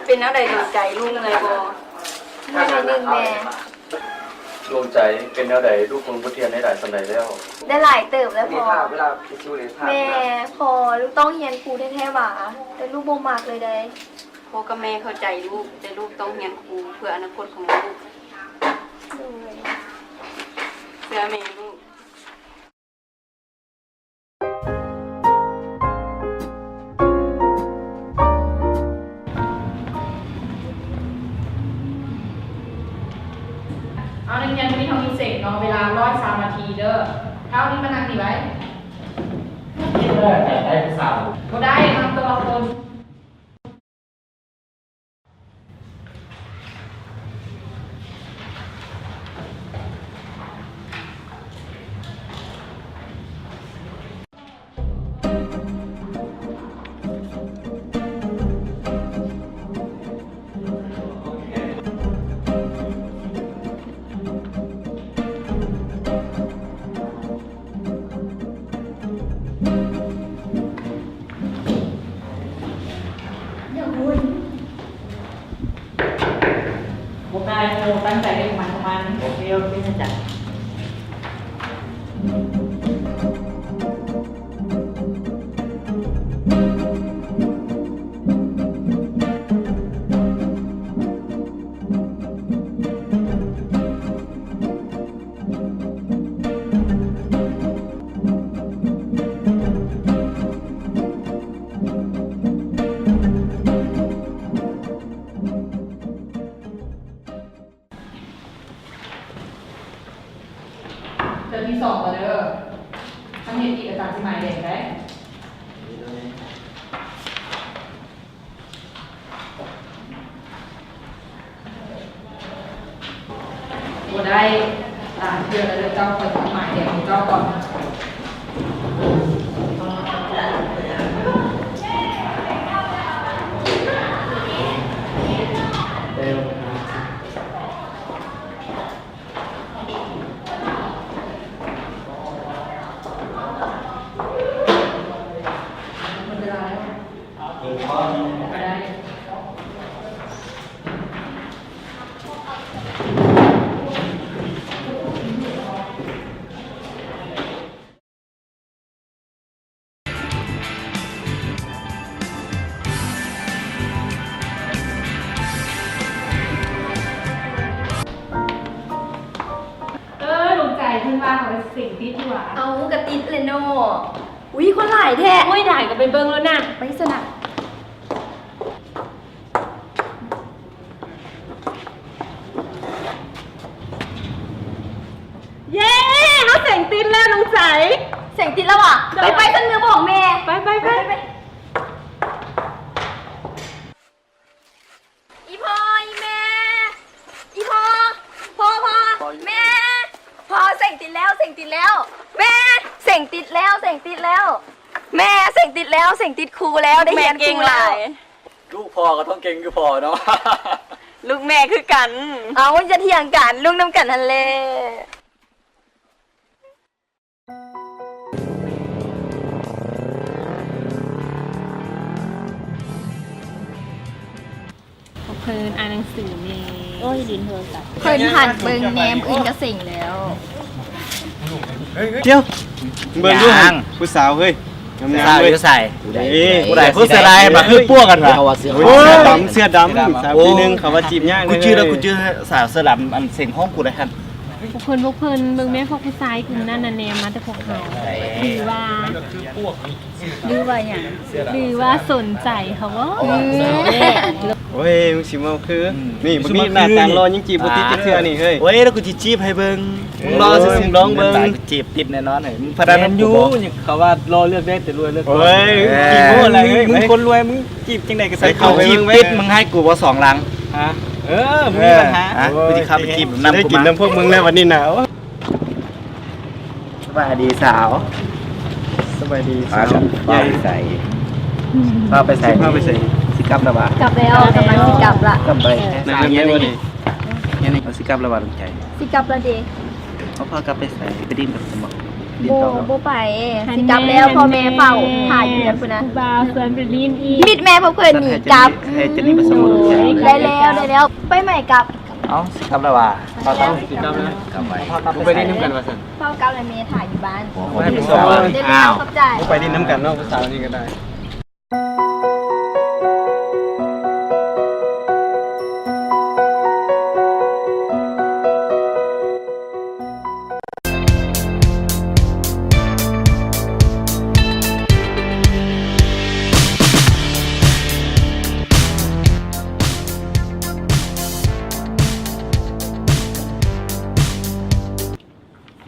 ເປັນແນວໃດດວງໃຈ ລູກເມື່ອຍບໍ່? ເມື່ອຍໜ້ອຍໜຶ່ງແມ່. ດວງໃຈ ເປັນແນວໃດ ລູກເບິ່ງບົດຮຽນໄດ້ຫຼາຍສ່ຳໃດແລ້ວ? ໄດ້ຫຼາຍເຕີບແລ້ວພໍ່. ແມ່ ພໍ່ ລູກຕ້ອງຮຽນຄູແທ້ໆຫວາ ແຕ່ລູກບໍ່ມັກເລີຍໃດ໋. ພໍ່ກັບແມ່ເຂົ້າໃຈລູກ ແຕ່ລູກຕ້ອງຮຽນຄູເພື່ອອະນາຄົດຂອງລູກ. ໂດຍ ເຊື່ອແມ່ລູກ. ເອົາ ນັກຮຽນ ມື້ນີ້ເຮົາມີເສັງເນາະ ເວລາຮ້ອຍສາມນາທີເດີ. ເອົາ ນີ້ມານັ່ງນີ້ໄວ້. ບໍ່ໄດ້ ນຳແຕ່ລະຄົນ. ບໍ່ຕາຍ ໂມ ຕັ້ງໃຈເຮັດຂອງມັນຂອງມັນ. ໂອເຄ ໂອເຄ ອາຈານ. ເທື່ອທີສອງແລ້ວເດີ. ຄັນເຮັດອີກອາຈານຊິໝາຍແດງໄດ໋. ບໍ່ໄດ້ ຫຼາຍເທື່ອແລ້ວເດີເຈົ້າ. ຂ້ອຍຊິໝາຍແດງໃຫ້ເຈົ້າກ່ອນ. ໝົດເວລາແລ້ວ. ເອີ ດວງໃຈ ເພິ່ນວ່າເຮົາເສັງຕິດຢູ່ຫວາ? ເອົາ ກະຕິດແຫຼະເນາະ. ອຸ້ຍ ຄົນຫຼາຍແທ້. ໂອ້ຍ ຫຼາຍກະໄປເບິ່ງໂລດນະ. ໄປຊັ້ນນະ. ເຢ້ ເຮົາເສັງຕິດແລ້ວນ້ອງໃຈ. ເສັງຕິດແລ້ວຫວາ? ໂດຍ. ໄປໆ ຊັ້ນ ເມືອບອກແມ່. ໄປໆໆ. ອີ່ພໍ່ ອີ່ແມ່ ອີ່ພໍ່ ພໍ່ ພໍ່ ແມ່ ພໍ່ ເສັງຕິດແລ້ວ ເສັງຕິດແລ້ວ ແມ່ ເສັງຕິດແລ້ວ ເສັງຕິດແລ້ວ ແມ່ ເສັງຕິດແລ້ວ ເສັງຕິດຄູແລ້ວ ໄດ້ຮຽນຄູແລ້ວ. ລູກພໍ່ກະຕ້ອງເກັ່ງຄືພໍ່ເນາະ. ລູກແມ່ຄືກັນ. ເອົ້າ ຢ່າຖຽງກັນ ລູກນຳກັນຫັ້ນແຫຼະ. ພວກເພິ່ນອ່ານໜັງສືແດ່. ໂອ້ຍ ຫຼິ້ນໂທລະສັບ. ເພິ່ນຫັນເບິ່ງແນມອື່ນກະເສັງແລ້ວ. ດຽວ ເບິ່ງດູຫັ້ນ ຜູ້ສາວເຮີ້ຍ ງາມໆ ຜູ້ສາວເລີຍ. ຢູ່ໃສ? ເອີ ຜູ້ໃດ? ຜູ້ເສືອລາຍ ມາຄືປົວກັນຫວາ? ໂອ້ຍ ເສືອດຳ ເສືອດຳ ສາວປີໜຶ່ງ ເຂົາວ່າຈີບຍາກ. ກູຈື່ແລ້ວ ກູຈື່ ສາວເສືອດຳ ອັນເສັງຫ້ອງກູໄດ້ຫັ້ນ. ພວກເພິ່ນ ພວກເພິ່ນ ເບິ່ງແມ່ ພວກຜູ້ຊາຍກຸ່ມນັ້ນນະ ແນມມາແຕ່ພວກເຮົາ ຫຼືວ່າ ຫຼືວ່າຫຍັງ? ຫຼືວ່າສົນໃຈເຂົາບໍ? ອືມ ໂອ້ຍ ມຶງຊິເວົ້າຄື ອືມ ນີ້ ບັກນີ້ໜ້າຕາຫຼໍ່ ຍັງຈີບບໍ່ຕິດຈັກເທື່ອນີ້ເຮີ້ຍ. ໂອ້ຍ ແລ້ວກູຊິຈີບໃຫ້ເບິ່ງ ມຶງລໍຊື່ໆ ລອງເບິ່ງ. ຈີບຕິດແນ່ນອນເຮີ້ຍ. ມຶງພະນັນນຳກູບໍ? ເຂົາວ່າຫຼໍ່ເລືອກໄດ້ ແຕ່ລວຍເລືອກ. ໂອ້ຍ ຈີບບໍ່ໄດ້ເຮີ້ຍ. ມຶງຄົນລວຍ ມຶງ ຈີບຈັ່ງໃດກະໃສ່ເຂົ້າໄປເບິ່ງເວີຍ. ມຶງໃຫ້ກູບໍ່ສອງຫຼັງ? ຮະ? ເອີ ບໍ່ມີບັນຫາ. ກູຊິເຂົ້າໄປຈີບນຳ. ໄດ້ກິນນຳພວກມຶງແລ້ວວັນນີ້ນະ. ສະບາຍດີສາວ. ສະບາຍດີສາວ. ພາກັນພາໄປໃສ? ພາໄປໃສ? ພາໄປໃສ? ຊິກັບແລ້ວຫວາ? ກັບແລ້ວ ກຳລັງຊິກັບລະ. ກັບໄປ. ເອີ ເຮົາຊິກັບແລ້ວຫວາ ດວງໃຈ? ຊິກັບລະເດ. ເຮົາພາກັບໄປໃສ? ໄປດິນກັນບໍ່? ບໍ່ ບໍ່ໄປ. ຊິກັບແລ້ວ ພໍ່ແມ່ເຝົ້າຖ້າຢູ່ເຮືອນພຸ້ນນະ. ຜູ້ບ່າວຊວນໄປດິນອີກ. ບິດແມ່ພວກເພິ່ນໜີກັບ. ໄດ້ແລ້ວ ໄດ້ແລ້ວ. ໄປໃໝ່ກັບ. ເອົ້າ ຊິກັບແລ້ວຫວາ? ພາກັບ ຊິກັບແລ້ວ. ກັບໄປ. ໄປດິນນຳກັນວ່າຊັ້ນ. ເຝົ້າກັບແລ້ວ ແມ່ຖ້າຢູ່ບ້ານ. ໄດ້ແລ້ວ ຂອບໃຈ. ໄປດິນນຳກັນເນາະ ຜູ້ສາວນີ້ກໍໄດ້.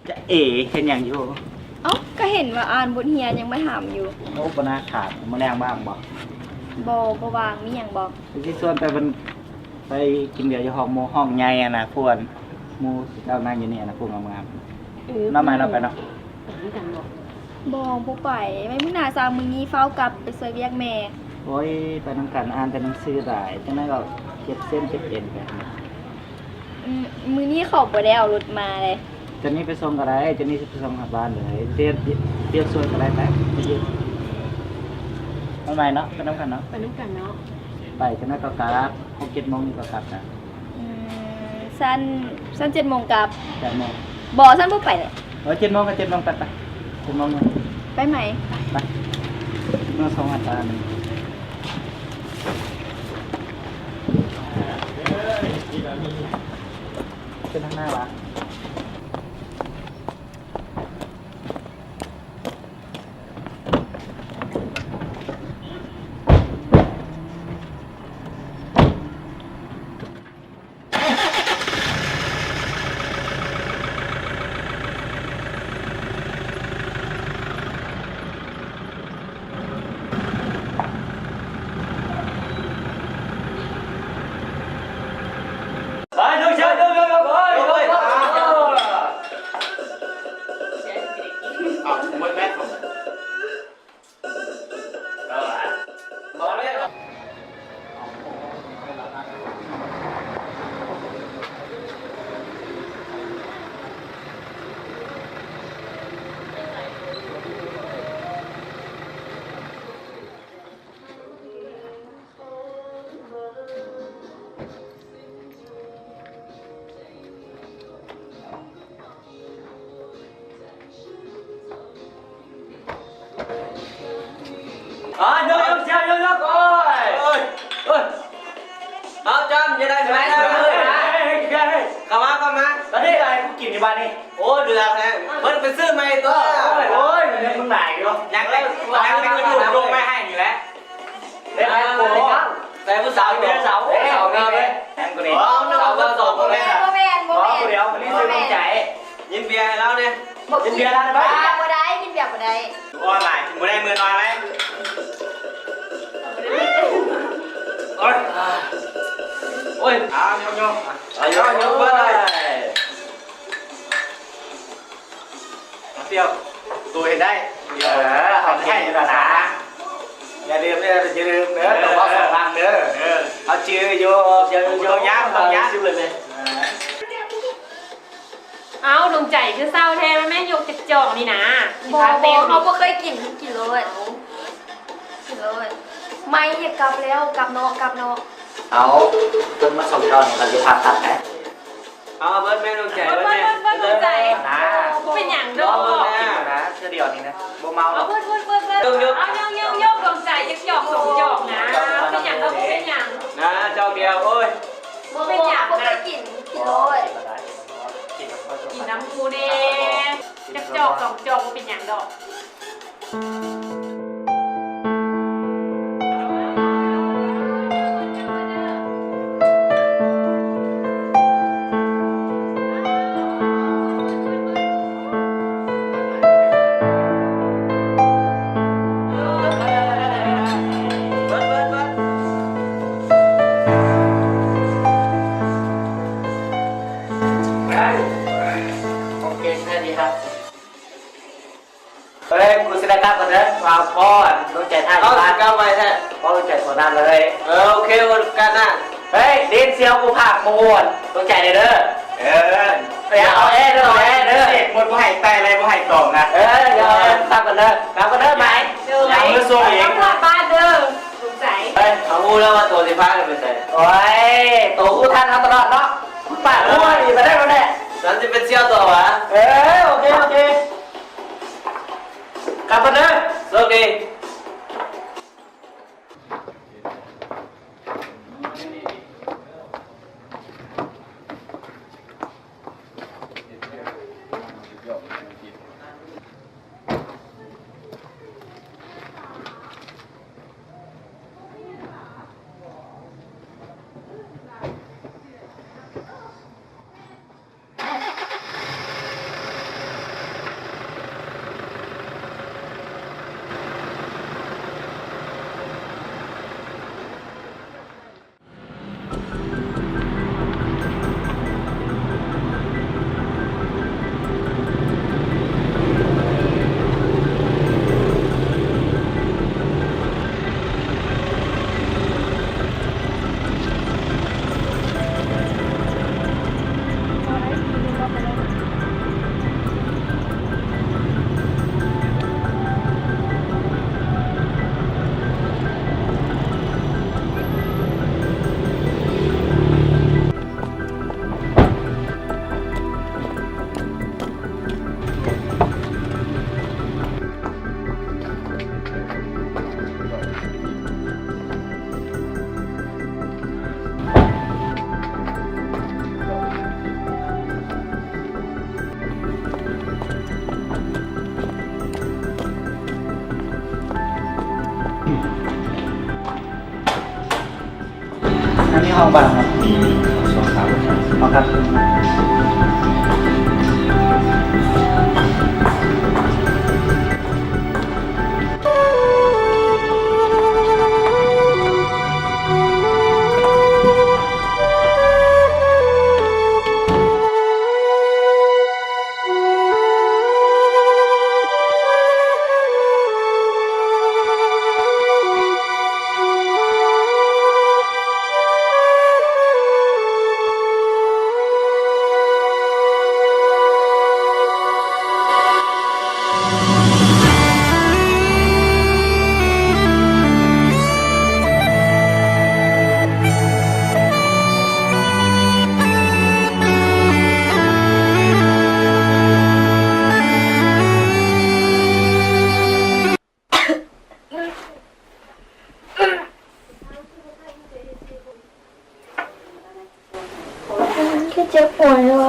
ຈະເອ ເຮັດຫຍັງຢູ່? ເອົ້າ ກໍເຫັນວ່າອ່ານບົດຮຽນຍັງບໍ່ຖາມຢູ່. ໂອ້ ບໍ່ໜ້າຖາມ. ມື້ແລງວ່າງບໍ່? ບໍ່ ບໍ່ວ່າງ. ມີຫຍັງບໍ່? ຊິຊວນໄປ ໄປກິນເບຍຢູ່ຫ້ອງໝູ່ ຫ້ອງໃຫຍ່ຫັ້ນນະ ພວກໝູ່ເຈົ້ານັ່ງຢູ່ນີ້ນະ ພວກງາມໆ. ເອີ ນ້ອງໄມ້ ນ້ອງໄມ້ ໄປເນາະ. ໄປນຳກັນບໍ່? ບໍ່ ບໍ່ໄປ. ໄວ້ມື້ໜ້າຊາ ມື້ນີ້ຟ້າວກັບໄປຊ່ວຍວຽກແມ່. ໂອ້ຍ ໄປນຳກັນ ອ່ານແຕ່ໜັງສືຫຼາຍ ຈັ່ງໃດກໍເຈັບເສັ້ນເຈັບເອັນໄປ. ອືມ ມື້ນີ້ເຂົາບໍ່ໄດ້ເອົາລົດມາເດ້. ຈະນີ້ໄປສົ່ງກໍໄດ້ ຈະນີ້ຊິໄປສົ່ງຫາບ້ານເລີຍ. ວຽກ ວຽກຊ່ວຍກໍໄດ້ໄປ. ໄປນຳກັນເນາະ. ໄປນຳກັນເນາະ. ໄປ ຈັກໜ້ອຍກໍກັບ ຫົກເຈັດໂມງນີ້ກໍກັບນະ. ອືມ ຊັ້ນ ຊັ້ນເຈັດໂມງກັບ. ແປດໂມງ. ບໍ່ ຊັ້ນບໍ່ໄປແຫຼະ. ເອີ ເຈັດໂມງກໍເຈັດໂມງ ໄປ ໄປ ເຈັດໂມງ. ໄປໃໝ່? ໄປ ເມືອສອງອັນຕານີ້. ເປັນທາງໜ້າວະ? ອ່າ ຍົກ ຍົກ ຍົກ ຍົກ ໂອ້ຍ ໂອ້ຍ ເອົາ ຈຳ ຢ່າໄດ້ ສະບາຍ ສະບາຍ ເຂົ້າມາ ເຂົ້າມາ ຕອນນີ້ກໍໃຫ້ກູກິນຢູ່ບາດນີ້. ໂອ້ຍ ເດືອແທ້ ເພິ່ນໄປຊື້ໃໝ່ຕົວະ. ໂອ້ຍ ເງິນມຶງຫຼາຍຢູ່ ຍັງໄດ້ ຍັງໄດ້ ໂດນໄມ້ໃຫ້ນີ້ແຫຼະ. ເດ້ ແຕ່ຜູ້ສາວຢູ່ເດ້ ສາວ ເດ້ ສາວເດ້ ແມ່ນກວ່ານີ້ ເອົາ ສາວ ສາວ ສາວ ບໍ່ແມ່ນ ບໍ່ແມ່ນ ບໍ່ແມ່ນ ຜູ້ດຽວ ຜູ້ນີ້ຊື່ດວງໃຈ. ຍິງເບຍໃຫ້ລາວແດ່. ບໍ່ກິນ ກິນເບຍລາວໄດ້ ກິນເບຍບໍ່ໄດ້ ກິນເບຍບໍ່ໄດ້. ອ່ອນຫຼາຍ ກິນບໍ່ໄດ້ ມື້ນອນຫຼາຍ. ໂອ້ຍ ໂອ້ຍ ອ່າ ຍົກໆ ອ່າ ຍົກໆ ຍົກເບີດເລີຍ. ມາທ່ຽວ ໂຕເຮັດໄດ້. ເອີ ເຮົາໃຫ້ຢູ່ແລ້ວນະ. ຢ່າລືມເດີ ຢ່າລືມເດີ ຕ້ອງເວົ້າສອງຫຼັງເດີ. ເອີ ເຮົາຈື່ຢູ່. ບໍ່ຕ້ອງຢ້ານ ບໍ່ຕ້ອງຢ້ານ. ເອົ້າ ດວງໃຈຄືເສົ້າແທ້ ແມ່ນຍົກຈັກຈອກນີ້ນະ. ບໍ່ ບໍ່ ເຮົາບໍ່ເຄີຍກິນ ກິນໂລດ ກິນໂລດ. ໄມ້ ຢ່າກັບແລ້ວ ກັບເນາະ ກັບເນາະ. ເອົາ ເພິ່ນມາສົ່ງເຈົ້ານີ້ ເຂົາຊິຜ່າຕັດໃຫ້. ເອົາ ເບິ່ງແມ່ ດວງໃຈ ເບິ່ງແມ່ ເບິ່ງ ເບິ່ງ ດວງໃຈ ນະ ບໍ່ເປັນຫຍັງດອກ ລອງເບິ່ງນະ ເທື່ອດຽວນີ້ນະ ບໍ່ເມົາດອກ. ເອົາ ເບິ່ງ ເບິ່ງ ເບິ່ງ ເບິ່ງ ເບິ່ງ ເອົາ ຍົກ ຍົກ ຍົກ ດວງໃຈ ຈັກຈອກສອງຈອກນະ ບໍ່ເປັນຫຍັງດອກ ບໍ່ເປັນຫຍັງນະ ຈອກດຽວ. ໂອ້ຍ ບໍ່ເປັນຫຍັງ ບໍ່ເຄີຍກິນ ກິນໂລດ ກິນນຳໝູ່ແດ່ ຈັກຈອກສອງຈອກ ບໍ່ເປັນຫຍັງດອກ. ໂອເຄ ສະບາຍດີຄັບ. ໂອເຄ ໂອກາດໜ້າ. ເຮີ້ຍ ເດນ ເຊວ ກູຝາກມາໂຫວດ ຕົວໃຈເດີ. ເອີ ເອົາແອເດີ ເອົາແອເດີ. ໝົດ ບໍ່ໃຫ້ໄຕ່ໄລ່ ບໍ່ໃຫ້ຕອງນະ. ເອີ ດຽວກັບກັນເດີ ກັບກັນເດີ ບາຍ. ເອົາມືສົ່ງເອງ ກັບບ້ານເດີ ສົນໃຈ. ເອີ ເຮົາຮູ້ແລ້ວວ່າໂຕຊິພາກັນໄປໃສ. ໂອ້ຍ ໂຕຮູ້ທັນເຮົາຕະຫຼອດເນາະ. ປາກຫົວນີ້ມາໄດ້ບໍ່ແນ່. ສັນຊິເປັນສ່ຽວຕໍ່ຫວາ? ເອີ ໂອເຄ ໂອເຄ ກັບກັນເດີ ໂຊກດີ. ອັນນີ້ຫ້ອງບາງເນາະ ສອງສາມຫ້ອງຄັກ. ຄືເຈັບຫົວຢູ່.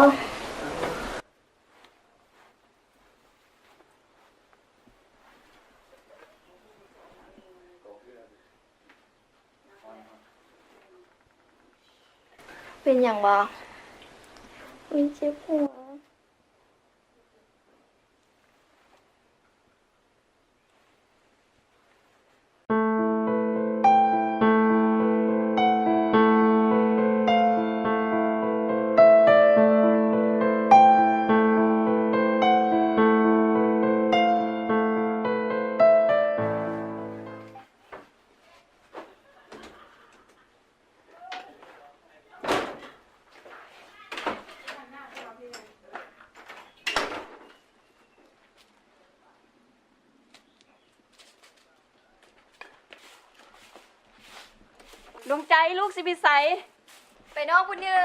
ເປັນຫຍັງບໍ່? ໂອ້ຍ ເຈັບຫົວ. ດວງໃຈ ລູກຊິໄປໃສ? ໄປນອກພຸ້ນເດີ.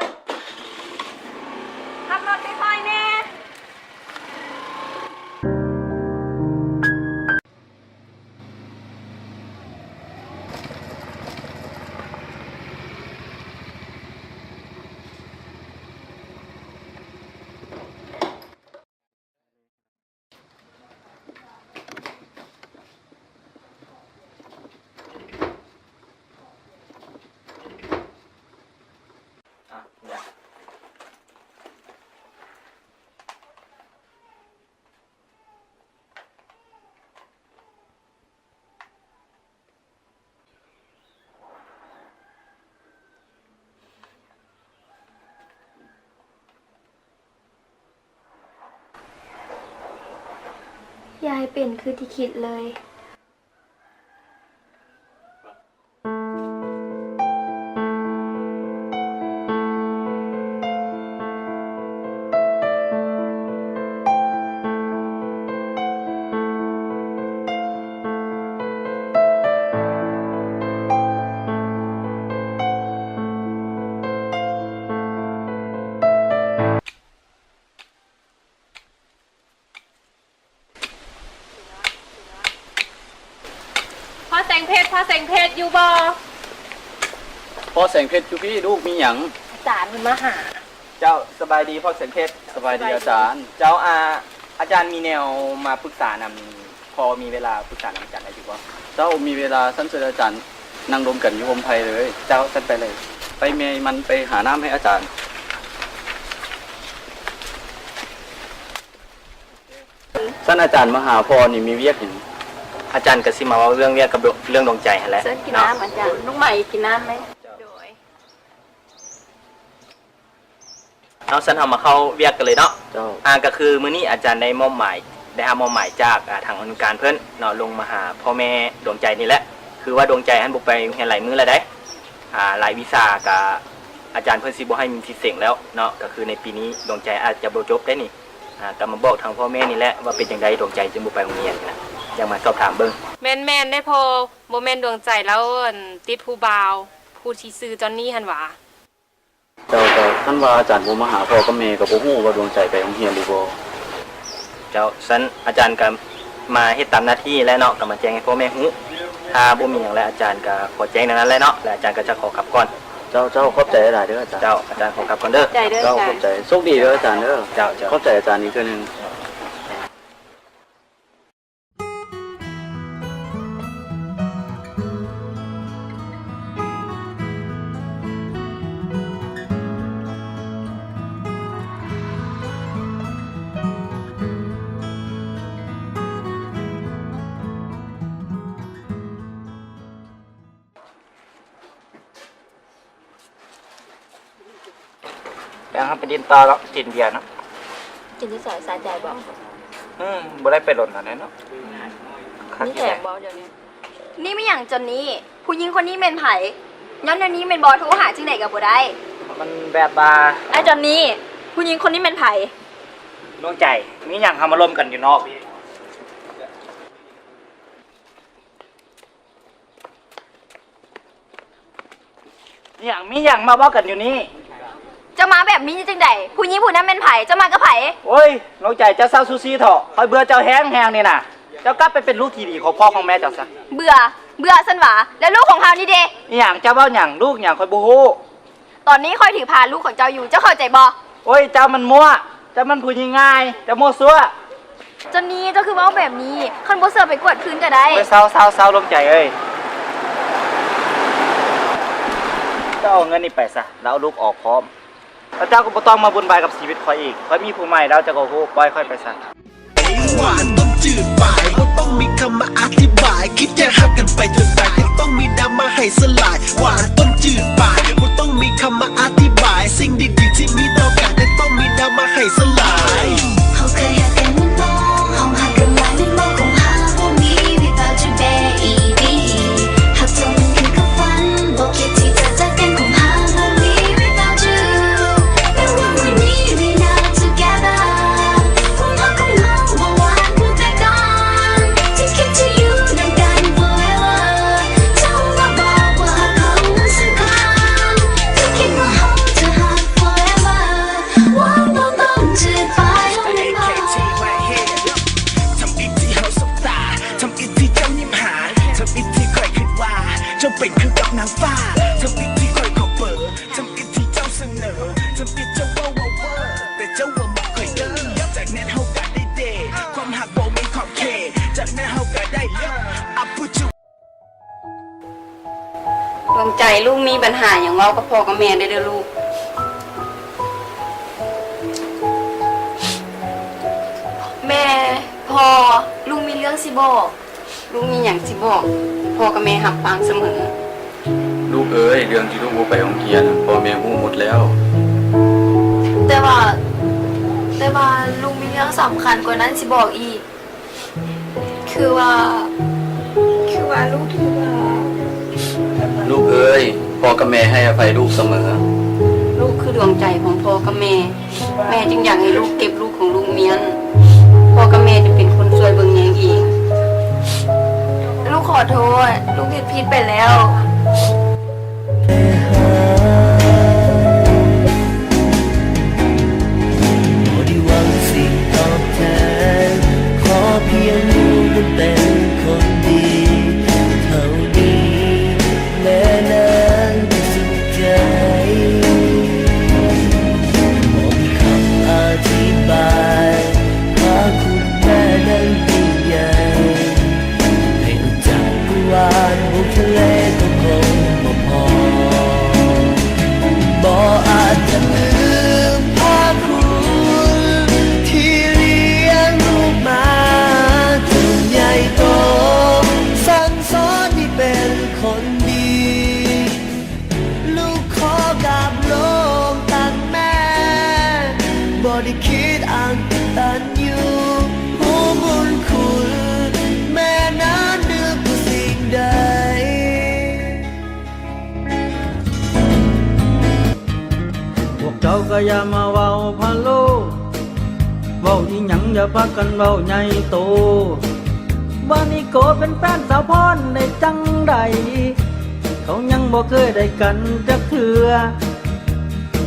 ຂັບລົດຄ່ອຍໆແດ່. ຢ່າໃຫ້ເປັນຄືທີ່ຄິດເລີຍ. ພໍ່ແສງເພັດຢູ່ບໍ່? ພໍ່ແສງເພັດຢູ່ພີ້ລູກ, ມີຫຍັງ? ອາຈານເພິ່ນມາຫາ. ເຈົ້າ, ສະບາຍດີພໍ່ແສງເພັດ. ສະບາຍດີອາຈານ. ເຈົ້າ, ອາ, ອາຈານມີແນວມາປຶກສານຳ, ພໍມີເວລາປຶກສານຳອາຈານໄດ້ຢູ່ບໍ່? ເຈົ້າ, ມີເວລາ, ຊັ້ນເຊີນອາຈານນັ່ງລົມກັນຢູ່ຮົ່ມໄຜ່ເລີຍ. ເຈົ້າ, ຊັ້ນໄປເລີຍ. ໄປແມ່ມັນໄປຫານ້ຳໃຫ້ອາຈານ. ຊັ້ນອາຈານມາຫາພໍ່ນີ້ມີວຽກຫຍັງ? ອາຈານກະຊິມາເວົ້າເລື່ອງວຽກກັບເລື່ອງດວງໃຈຫັ້ນແຫຼະ. ເຊີນກິນນ້ຳອາຈານ. ນ້ອງໃໝ່ກິນນ້ຳໄໝ? ໂດຍ. ເອົາ, ຊັ້ນເຮົາມາເຂົ້າວຽກກັນເລີຍເນາະ. ເຈົ້າ. ອາ, ກະຄືມື້ນີ້ອາຈານໄດ້ມອບໝາຍ, ໄດ້ຮັບມອບໝາຍຈາກ, ອາ, ທາງອະນຸການເພິ່ນເນາະ, ລົງມາຫາພໍ່ແມ່ດວງໃຈນີ້ແຫຼະ. ຄືວ່າດວງໃຈຫັ້ນບໍ່ໄປໂຮງຮຽນຫຼາຍມື້ແລ້ວໃດ໋. ອາ, ຫຼາຍວິຊາກະອາຈານເພິ່ນຊິບໍ່ໃຫ້ມີສິດເສັງແລ້ວເນາະ, ກະຄືໃນປີນີ້ດວງໃຈອາດຈະບໍ່ຈົບໄດ໋ນີ້. ອາ, ກະມາບອກທາງພໍ່ແມ່ນີ້ແຫຼະວ່າເປັນຈັ່ງໃດດວງໃຈຈຶ່ງບໍ່ໄປໂຮງຮຽນນະ, ຢາກມາສອບຖາມເບິ່ງ. ແມ່ນໆ ເດ້ພໍ່, ບໍ່ແມ່ນດວງໃຈລາວ ອັນ, ຕິດຜູ້ບ່າວ ຜູ້ທີ່ຊື່ຈອນນີຫັ້ນຫວາ? ເຈົ້າ, ເຈົ້າ, ຄັນວ່າອາຈານບໍ່ມາຫາພໍ່ກັບແມ່ ກໍບໍ່ຮູ້ວ່າດວງໃຈໄປໂຮງຮຽນຫຼືບໍ່. ເຈົ້າ, ຊັ້ນອາຈານກໍມາເຮັດຕາມໜ້າທີ່ແຫຼະເນາະ, ກໍມາແຈ້ງໃຫ້ພໍ່ແມ່ຮູ້. ຖ້າບໍ່ມີຫຍັງແລ້ວ ອາຈານກໍຂໍແຈ້ງແນວນັ້ນແຫຼະເນາະ, ແລະອາຈານກໍຈະຂໍກັບກ່ອນ. ເຈົ້າ, ເຈົ້າ, ຂອບໃຈຫຼາຍເດີອາຈານ. ເຈົ້າ, ອາຈານຂໍກັບກ່ອນເດີ. ເຈົ້າ, ຂອບໃຈ. ໂຊກດີເດີອາຈານເດີ. ເຈົ້າ, ເຈົ້າ. ຂອບໃຈອາຈານອີກເທື່ອໜຶ່ງ. ແລ້ວເຮົາໄປຫຼິ້ນຕໍ່ເນາະ, ກິນເບຍເນາະ. ກິນຢູ່ໃສ? ສະໃຈບໍ່? ອືມ, ບໍ່ໄດ້ໄປດົນແລ້ວເນາະ. ມີແຖມບໍ່ດຽວນີ້? ນີ້ແມ່ນຫຍັງຈອນນີ? ຜູ້ຍິງຄົນນີ້ແມ່ນໃຜ? ຍ້ອນແນວນີ້ແມ່ນບໍ່? ໂທຫາຈັ່ງໃດກໍບໍ່ໄດ້. ມັນແບບວ່າ ອ້າຍຈອນນີ, ຜູ້ຍິງຄົນນີ້ແມ່ນໃຜ? ດວງໃຈ. ມີຫຍັງເຮົາມາລົມກັນຢູ່ນອກ. ມີຫຍັງ, ມີຫຍັງມາເວົ້າກັນຢູ່ນີ້? ເຈົ້າມາແບບນີ້ຈັ່ງໃດ? ຜູ້ຍິງຜູ້ນັ້ນແມ່ນໃຜ? ເຈົ້າມາກັບໃຜ? ໂອ້ຍ, ດວງໃຈ, ເຈົ້າເຊົາຊູຊີເຖາະ. ຂ້ອຍເບື່ອເຈົ້າແຮງໆນີ້ນະ. ເຈົ້າກັບໄປເປັນລູກທີ່ດີຂອງພໍ່ຂອງແມ່ເຈົ້າຊະ. ເບື່ອ? ເບື່ອຊັ້ນຫວາ? ແລ້ວລູກຂອງເຮົານີ້ເດ? ອີຫຍັງ? ເຈົ້າເວົ້າຫຍັງ? ລູກຫຍັງ? ຂ້ອຍບໍ່ຮູ້. ຕອນນີ້ຂ້ອຍຖືພາລູກຂອງເຈົ້າຢູ່, ເຈົ້າເຂົ້າໃຈບໍ່? ໂອ້ຍ, ເຈົ້າມັນມົ້ວ, ເຈົ້າມັນຜູ້ຍິງງ່າຍ, ເຈົ້າມົ້ວຊົ່ວ. ຈອນນີ, ເຈົ້າຄືເວົ້າແບບນີ້? ຄັນບໍ່ເຊື່ອໄປກວດຄືນກໍໄດ້. ໂອ້ຍ, ເຊົາ, ເຊົາ, ເຊົາ, ດວງໃຈເອີຍ. ເຈົ້າເອົາເງິນນີ້ໄປຊະ, ແລ້ວເອົາລູກອອກພ້ອມ. ແລ້ວເຈົ້າກໍບໍ່ຕ້ອງມາວຸ່ນວາຍກັບຊີວິດຂ້ອຍອີກ. ຂ້ອຍມີຜູ້ໃໝ່ແລ້ວ, ເຈົ້າກໍຮູ້, ປ່ອຍຂ້ອຍໄປຊະ. ຫວານຕົ້ນຈືດປາຍ ບໍ່ຕ້ອງມີຄຳມາອະທິບາຍ ຄິດຢາກຮັກກັນໄປຈົນຕາຍ ບໍ່ຕ້ອງມີນ້ຳມາໃຫ້ສະຫຼາຍ ຫວານຕົ້ນຈືດປາຍ ບໍ່ຕ້ອງມີຄຳມາອະທິບາຍ ສິ່ງດີໆທີ່ມີຕໍ່ກັນ ບໍ່ຕ້ອງມີນ້ຳມາໃຫ້ສະຫຼາຍ ເຮົາເຄີຍຮັກກັນແມ່ນບໍ່ ເຮົາຮັກກັນຫຼາຍແມ່ນບໍ່ ຄົງຫາບໍ່ມີ without you baby ຮັກເຈົ້າມັນຄືຄວາມຝັນ ບໍ່ຄິດທີ່ຈະຈາກກັນ ຄົງຫາບໍ່ມີ without you ແມ່ນວ່າມື້ນີ້ we not together ຄວາມຮັກຂອງເຮົາບໍ່ຫວານຄືແຕ່ກ່ອນ Just keep to you ນຳກັນ forever ເຈົ້າມາບອກວ່າຮັກເຮົາມັນສຳຄັນ ເຈົ້າຄິດວ່າເຮົາຈະຮັກ forever ຫວັງບໍ່ຕ້ອງຈາກໄປ ທຳອິດທີ່ເຮົາສບຕາ ທຳອິດທີ່ເຈົ້າຍິ້ມຫາ ທຳອິດທີ່ຂ້ອຍຄິດວ່າ ເຈົ້າເປັນຄືກັບນາງຟ້າ ທຳອິດທີ່ຂ້ອຍຂໍເບີ ທຳອິດທີ່ເຈົ້າສະເໜີ ທຳອິດເຈົ້າເວົ້າວ່າເວີ ແຕ່ເຈົ້າບໍ່ມັກຂ້ອຍເດີ ຈາກນັ້ນເຮົາກໍໄດ້ເດດ ຄວາມຮັກບໍ່ມີຂອບເຂດ ຈາກນັ້ນເຮົາກໍໄດ້ເລີກ I put you ດວງໃຈ ລູກມີບັນຫາຫຍັງເວົ້າກັບພໍ່ກັບແມ່ໄດ້ເດີລູກ. ແມ່, ພໍ່, ລູກມີເລື່ອງຊິບອກ. ລູກມີຫຍັງຊິບອກ, ພໍ່ກັບແມ່ຮັບຟັງສະເໝີ. ລູກເອີຍ, ເລື່ອງທີ່ລູກບໍ່ໄປໂຮງຮຽນ, ພໍ່ແມ່ຮູ້ໝົດແລ້ວ. ແຕ່ວ່າ, ແຕ່ວ່າລູກມີເລື່ອງສຳຄັນກວ່ານັ້ນຊິບອກອີກ. ຄືວ່າ, ຄືວ່າລູກຖືກຫຼອກ. ລູກເອີຍ, ພໍ່ກັບແມ່ໃຫ້ອະໄພລູກສະເໝີ. ລູກຄືດວງໃຈຂອງພໍ່ກັບແມ່. ແມ່ຈຶ່ງຢາກໃຫ້ລູກເກັບລູກຂອງລູກມ້ຽນ. ພໍ່ກັບແມ່ຈະເປັນຄົນຊ່ວຍເບິ່ງແຍງເອງ. ລູກຂໍໂທດ, ລູກເຮັດຜິດໄປແລ້ວ. ບໍ່ໄດ້ຫວັງສິ່ງຕອບແທນ, ຂໍພຽງລູກນັ້ນເປັນຄົນດີເທົ່ານີ້. ກໍຢ່າມາເວົ້າພະໂລ້ ເວົ້າອີ່ຫຍັງຢ່າພາກັນເວົ້າໃຫຍ່ໂຕ ວ່ານິໂກເປັນແຟນສາວພອນໄດ້ຈັ່ງໃດ ເຂົາຍັງບໍ່ເຄີຍໄດ້ກັນຈັກເທື່ອ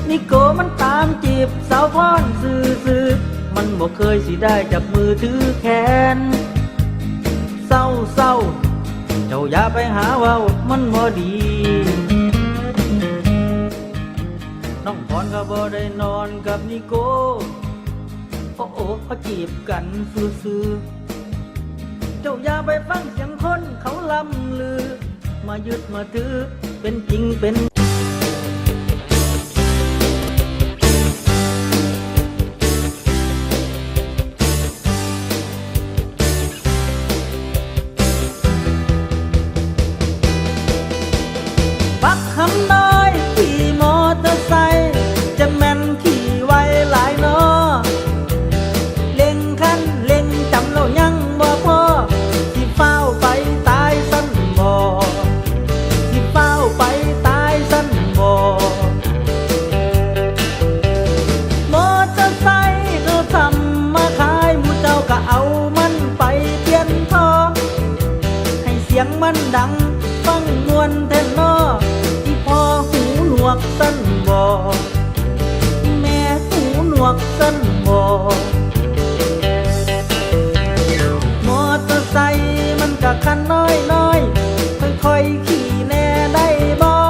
ນິໂກມັນຕາມຈີບສາວພອນຊື່ໆ ມັນບໍ່ເຄີຍຊິໄດ້ຈັບມືຖືແຂນ ເຊົາໆ ເຈົ້າຢ່າໄປຫາເວົ້າ ມັນບໍ່ດີ ນ້ອງພອນກໍບໍ່ໄດ້ນອນກັບນິໂກ ໂອ້ໂອ້ ເຂົາຈີບກັນຊື່ໆ ເຈົ້າຢ່າໄປຟັງສຽງຄົນເຂົາລ່ຳລື ມາຍຶດມາຖືເປັນຈິງເປັນ ບັກຄຳນ້ອຍຂີ່ມໍເຕີໄຊ ຈະແມ່ນຂີ່ໄວຫຼາຍນໍ ເລັ່ງຄັນເລັ່ງຈຳແລ້ວຍັງບໍ່ພໍ ຊິຟ້າວໄປຕາຍຊັ້ນບໍ ຊິຟ້າວໄປຕາຍຊັ້ນບໍ ມໍເຕີໄຊເຂົາທຳມາຂາຍ ໝູ່ເຈົ້າກໍເອົາມັນໄປປ່ຽນທໍ່ ໃຫ້ສຽງມັນດັງຟັງມ່ວນແທ້ນໍ ອີ່ພໍ່ຫູໜວກຊັ້ນບໍ ແມ່ຫູໜວກຊັ້ນບໍ ມໍເຕີໄຊມັນກະຄັນນ້ອຍໆ ຄ່ອຍໆຂີ່ແດ່ໄດ້ບໍ່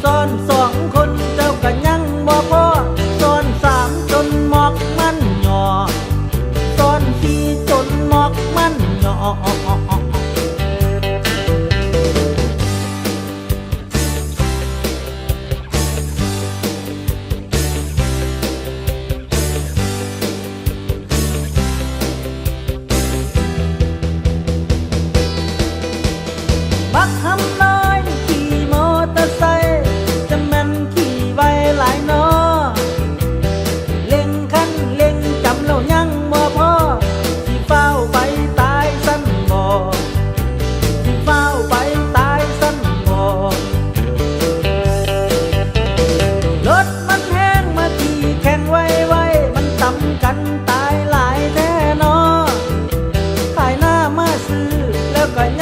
ຊ້ອນສອງຄົນເຈົ້າກະຍັງບໍ່ພໍ ຊ້ອນສາມຈົນໝອກມັນຫຍໍ້ ຊ້ອນສີ່ຈົນໝອກມັນຫຍໍ້. ບັກຫຳນ້ອຍຂີ່ມໍເຕີໄຊ ຈະແມ່ນຂີ່ໄວຫຼາຍນໍ ເລັ່ງຄັນເລັ່ງຈຳແລ້ວຍັງບໍ່ພໍ ຊິຟ້າວໄປຕາຍຊັ້ນບໍ ຊິຟ້າວໄປຕາຍຊັ້ນບໍ ລົດມັນແຮງມາຂີ່ແຂ່ງໄວໆ ມັນຕຳກັນຕາຍຫຼາຍແທ້ນໍ ຂາຍໜ້າມາຊື້ ແລ້ວກໍຍ